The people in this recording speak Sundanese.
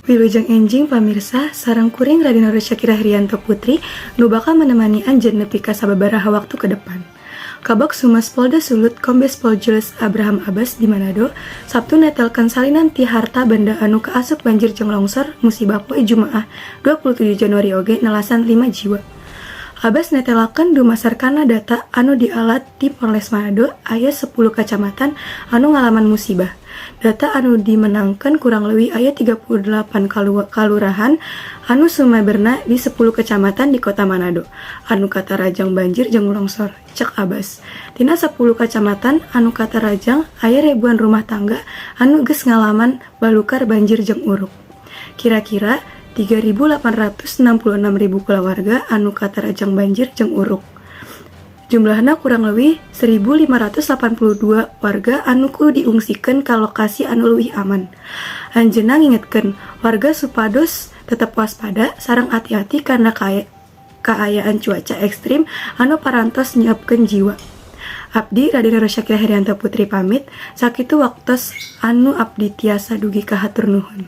Wilujeng enjing, pamirsa, sareng kuring Radina Syakira Herianto Putri nu bakal menemani anjeun nepi ka sababaraha waktu ke depan. Kabag Humas Polda Sulut, Kombes Pol Jules Abraham Abbas, di Manado, Sabtu netelkeun salinan ti harta benda anu kaasup banjir jeung longsor musibah poe Jumaah 27 Januari oge nelasan 5 jiwa. Abbas netelakeun dumasar kana data anu diala ti Polres Manado, aya 10 kacamatan anu ngalaman musibah. Data anu dimenangkeun kurang leuwih aya 38 kalurahan anu sumeberna di 10 kecamatan di Kota Manado anu katarajang banjir jeung longsor, cek Abbas. Tina 10 kacamatan anu katarajang, aya ribuan rumah tangga anu geus ngalaman balukar banjir jeung uruk. Kira-kira 3.866 ribu kulawarga anu katarajang banjir jeung uruk. Jumlahna kurang leuwih 1.582 warga anu kudu diungsikeun ka lokasi anu leuwih aman. Anjeunna ngingetkeun warga supados tetep waspada sareng ati-ati kana kaayaan cuaca ekstrim anu parantos nyeupkeun jiwa. Abdi Radina Syakira Herianto Putri pamit, sakitu waktos anu abdi tiasa dugi ka, hatur nuhun.